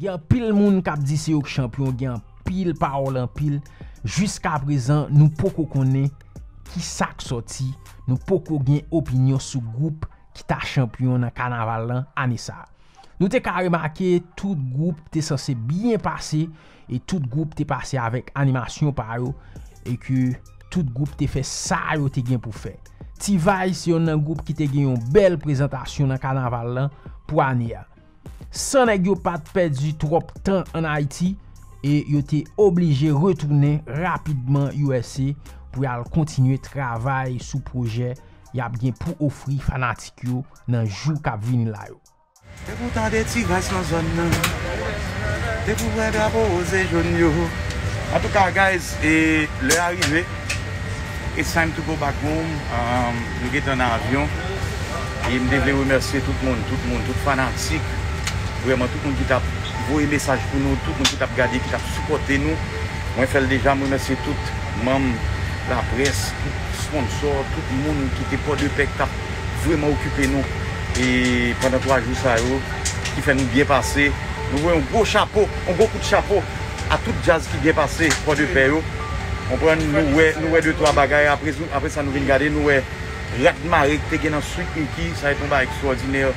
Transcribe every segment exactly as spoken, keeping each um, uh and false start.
Gen anpil moun k ap di se yo k chanpyon, gen anpil pawòl anpil. Jiska prezan, nou poko konnen ki sa k sòti, nou poko gen opinyon sou gwoup ki ta chanpyon nan kanaval lan ane sa a. Nou te ka remake tout gwoup te sanse byen pase e tout gwoup te pase avèk animasyon pa yo e ke tout gwoup te fè sa yo te gen pou fè. T-Vice se yonn nan gwoup ki te gen yon bèl prezantasyon nan kanaval lan pou ane a. San nèg yo pa t pèdi twòp tan ann Ayiti e yo te oblije retounen rapidman U S A pou y al kontinye travay sou pwojè y ap gen pou ofri fanatik yo nan jou k ap vini la yo. Depi w tande T-Vice nan zòn nan, depi w wè drapo woz e jòn yo. Antouka, guys, e lè a rive. It's time to go back home. Um, nou gentan nan avyon. E m te vle remèsye tout moun, tout moun, tout fanatik. Vrèman, tout moun ki t ap voye mesaj pou nou, tout moun ki t ap gade, ki t ap sipòte nou. Mwen fè l deja, m remèsye tout manm laprès, tout sponsò, tout moun ki te Pòdepè, ki t ap vrèman okipe nou. E pandan twa jou sa yo, ki fè nou byen pase. Nou voye yon gwo chapo, yon gwo kout chapo a tout djaz ki byen pase Pòdepè yo. Konprann, nou wè, nou wè de twa bagay. Apre, apre sa, nou vin gade, nou wè Rad Mare ki te gen nan Sweet Micky, sa se yon bagay ekstwòdinè.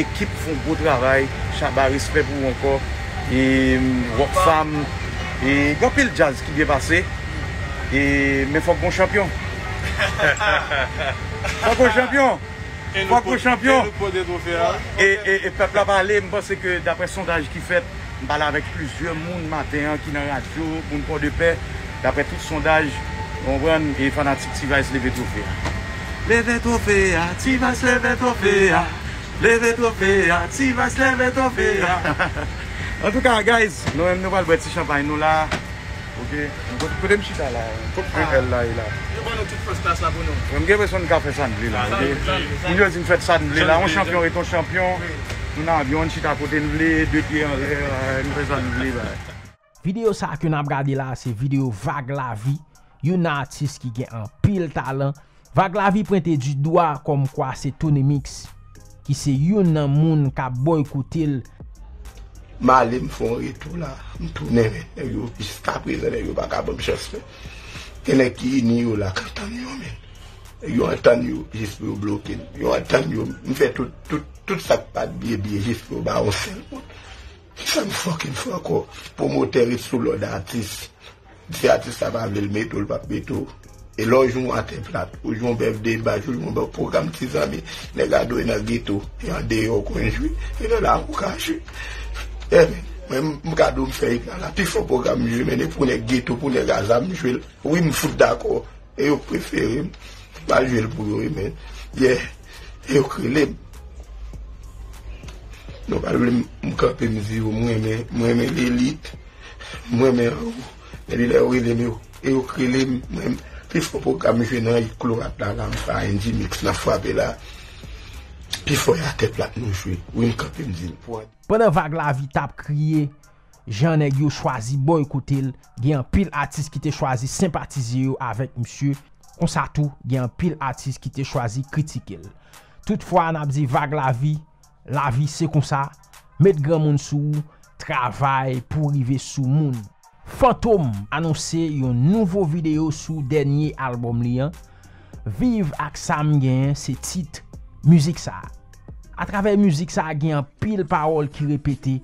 Ekip fè yon gwo travay. Shabba, respè pou ou ankò. E, mm, Rock Fam. E, gen anpil djaz ki byen pase. E, men fòk gon chanpyon. Fòk gon chanpyon. E nou Fòk gon po-, chanpyon. E nou pote twofe a. E, e, e pèp la pale, m panse ke daprè sondaj ki fèt, m pale avèk plizyè moun maten an ki nan radyo, moun Pòdepè, daprè tout sondaj, ou konprann, e fanatik T-Vice leve twofe a. Leve twofe a, T-Vice leve twofe a. Leve twofe a, T-Vice leve twofe a. Antouka, guys, nou menm nou pral bwè ti chanpay nou la. Ok. Kote, kote m chita la? Kot P L la ye la? Yo ban nou tout first class la pou nou. Mwen, m gen enpresyon n ka fè sa n vle la, ok? Moun yo di n fè sa n vle la. Yon chanpyon ret yon chanpyon. Nou nan avyon, n chita kote n vle, de pye anlè, nou fè sa n vle la. Videyo sa ke n ap gade la, se videyo Vag Lavi, youn nan atis ki gen anpil talan. Vag Lavi pwente di dwa kòmkwa se Tony Mix ki se youn nan moun k ap bòykote l. M ale, m fè yon retou la, m tounen, men nèg yo, jiskaprezan, nèg yo pa ka ban m chans, men. Gen nèg ki ini yo la, k antann yo, men. Nèg yo antann yo jis pou yo bloke m. Yo antann yo, m fè tout, tout, tout sa k pa t byen, byen, jis pou yo ba yon sèl moun. Sa m fucking fè ankò? Pwomotè ret sou lòd atis. Si atis la pa vle l mete w, l p ap mete w. E lè w jwe yon atè plat, ou jwe yon bèf de baj, ou jwe yon bèf pwogram ti zanmi, nèg la dwe nan geto, e andeyò w konn jwe, e nan lari w ka jwe. Ebyen, mwen, m ka di w m fè hit la, la, pi fò pwogram m jwe, men e pou nèg geto, pou nèg a zam m jwe l. Wi, m fout dakò. E yo k prefere m. M pa jwe l pou yo, wi, men. Yeah. E yo k rele m. Nou pa vle m, m kanpe, m di yo, m renmen, m renmen lelit. M renmen anwo. Epi lè yo rele m, yo, e yo k rele m, mwen, pi fò pwogram m jwe nan hit Klorat la, la, m fè N G Mix nan frape la. Pi fò e atè plat nou jwe. Wi, m kanpe, m di l. Pandan Vag Lavi t ap kriye, jan nèg yo chwazi bòykote l, gen anpil atis ki te chwazi senpatize yo avèk misye, konsa tou, gen anpil atis ki te chwazi kritike l. Toutfwa, n ap di Vag Lavi, lavi se konsa, met granmoun sou ou, travay pou w rive sou moun. Fantom anonse yon nouvo videyo sou dènye albòm li an. Viv ak sa m genyen, se tit mizik sa a. Atravè mizik sa a, gen anpil pawòl ki repete.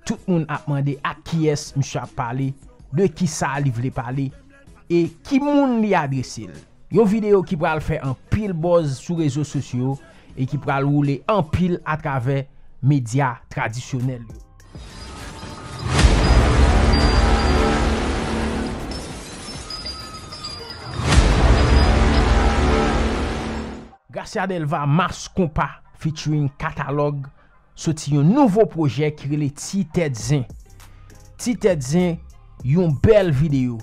Tout moun ap mande ak kiyès misye ap pale, de kisa li vle pale, e ki moun li adrese l. Yon videyo ki pral fè anpil buzz sou rezo sosyo e ki pral woule anpil atravè medya tradisyonèl yo. Gracia Delva, Mass Konpa featuring Katalòg, soti yon nouvo pwojè ki rele Ti Tèt Zen. Ti Tèt Zen, yon bèl videyo.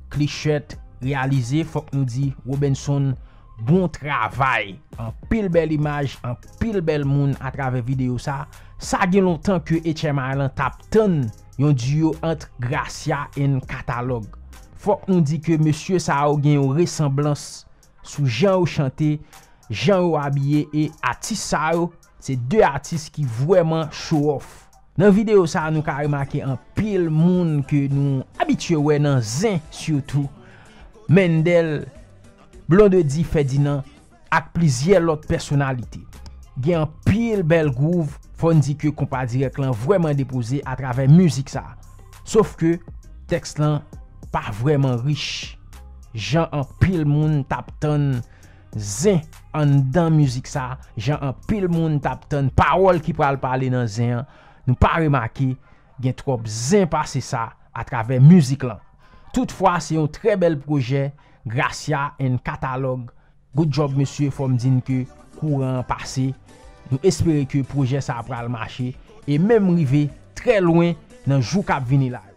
Clichette reyalize, fòk nou di Robenson, bon travay. Anpil bèl imaj, anpil bèl moun atravè videyo sa. Sa gen lontan ke H M I lan t ap tann yon duo ant Gracia and Katalòg. Fòk nou di ke mesye sa yo gen yon resanblans sou jan yo chante, jan yo abiye, e atis sa yo, se de atis ki vrèman show off. Nan videyo sa a, nou ka remake anpil moun ke nou abitye wè nan zen, sitou Mendel, Blondedy Ferdinand, ak plizyè lòt pèsonalite. Gen anpil bèl gwouv, fò n di ke konpa dirèk lan vrèman depoze atravè mizik sa. Sof ke tèks lan pa vrèman rich. Jan anpil moun t ap tann zen anndan mizik sa, jan anpil moun t ap tann pawòl ki pral pale nan zen an, nou pa remake gen twòp zen pase sa atravè mizik lan. Toutfwa, se yon trè bèl pwojè, Gracia and Catalog. Good job, mesye, fò m di n ke kouran an pase. Nou espere ke pwojè sa a pral mache e menm rive trè lwen nan jou k ap vini la yo.